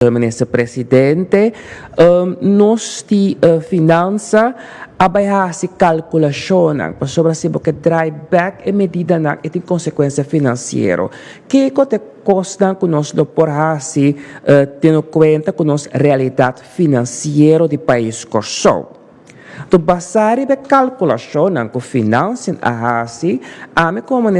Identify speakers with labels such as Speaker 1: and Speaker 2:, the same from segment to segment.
Speaker 1: Minister Presidente, nos di Finansa a bai hasi kalkulashonnan pasobra si bo ke drai bek e medidanan e tin konsekuensia finansiero. Kiko ta e kosnan ku nos lo por hasi teniendo kuenta ku nos realidat finansiero di pais Kòrsou? To basá riba e kalkulashonnan ku Financiën a hasi, ami komo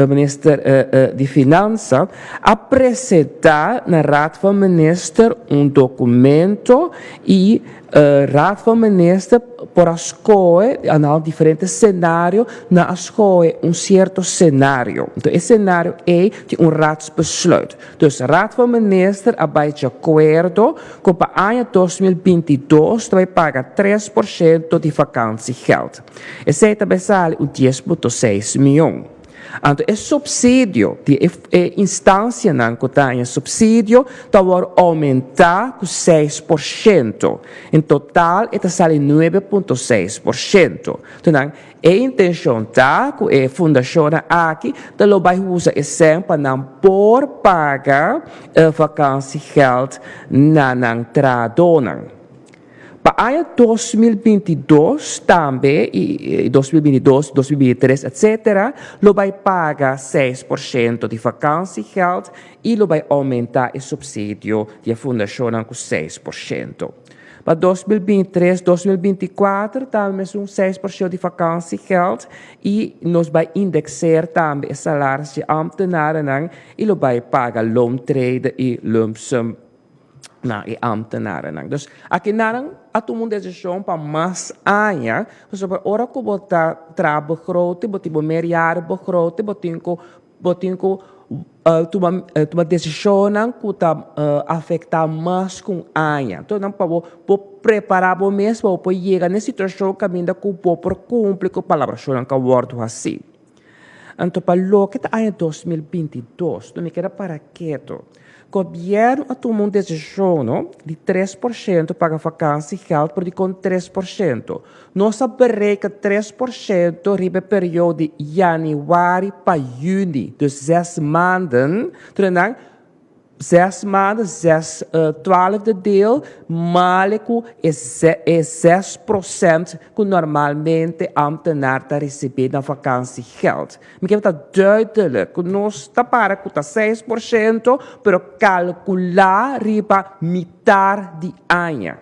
Speaker 1: Minister di Finansa a presentá na Raad van Minister un dokumento i Raad van Minister por a skohe, a diferente senario, nan a skohe un sierto senario. Enton e senario ei tin un raadsbesluit. Dus Raad van Minister a bai djakuerdo ku pa aña 2022 ta bai paga 3% di vakantiegeld. Esei ta bai sali un 10.6 mion. Anto e supsidio di e instansianan ku ta haña supsidio ta wòrdu oumentá ku 6%. En total e ta sali 9.6%. Tonan E intenshon ta ku e fundashonnan aki ta lo bai usa e sèn pa nan por paga e vakansiegeld na nan trahadónan. Pa aña 2022 tambe i 2022, 2023 etcetera lo bai paga 6% di vakansiegeld i lo bai oumentá e supsidio di e fundashonnan ku 6%. Pa 2023, 2024 ta mesun 6% di vakantiegeld y nos bay indexeer tambe e salaris di ambtenarennan y lo bay paga loontrede y lumpsum na e ambtenarennan. Dus aki nan a tuma un decision pa mas aña pasobra ora cu bo ta traha begroting bo tin bo meerjarenbegroting bo tin cu Bo tin ku tuma tuma desishonnan ku ta afektá mas ku un aña. Enton nan pa bo por prepará bo mes pa bo por yega na e situashon kaminda ku bo por kumpli ku palabrashonnan ku a wòrdu hasí. Anto pa loke ta aña 2022, no mi keda para ketu. Gobièrnu a tuma un desishon no di 3% paga vakansiegeld, pero dikon 3%? Nos a bereken 3% riba e periodo di yanüari pa yüni, dus zes maanden. Entonces nan zes maanden, zes twaalfde deel, male ku e e 6% ku normalmente ambtenaar ta risibí na vakansiegeld. Mi ke ta duidelijk ku nos ta para ku ta 6%, pero kalkulá riba mitar di aña.